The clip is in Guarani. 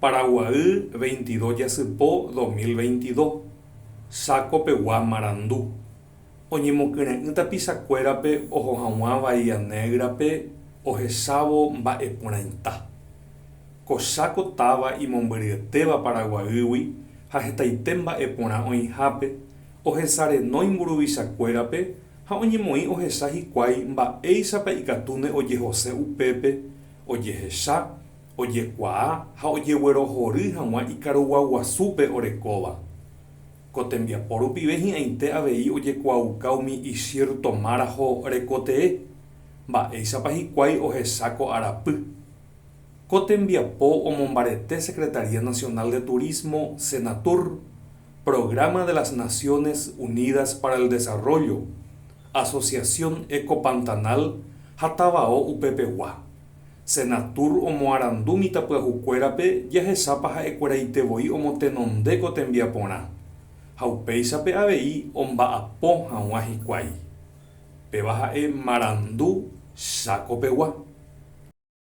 Paraguaý, 22 jasypo 2022, Cháko pegua marandu. Oñemokyre'ỹ tapichakuérape oho hag̃ua Bahía Negra-pe ohechávo mba'e porãita. Ko Cháko táva imombyryetéva Paraguaýgui ha hetaite mba'e porã oĩhápe, ohesarenói mburuvichakuérape ha oñemoĩ ohecha hikuái mba'éichapa ikatúne ojehose upépe, ojehecha, ojekuaa ha ojeguerohory hag̃ua ikaruguaguasúpe orekóva. Ko tembiapo rupive hi'ãite avei ojekuaauka umi Ishir Tomárãho rekotee, mba'éichapa hikuái ohecha ko arapy. Ko tembiapo omombarete Secretaría Nacional de Turismo, Senatur, Programa de las Naciones Unidas para el Desarrollo, Asociación Ecopantanal ha tavao upepegua. Senatur omoarandu mitãpyahukuérape jahechápa ha'ekueraite voi omotenonde ko tembiaporã, ha upéichape avei omba'apo hag̃ua hikuái. Péva ha'e marandu Cháko pegua.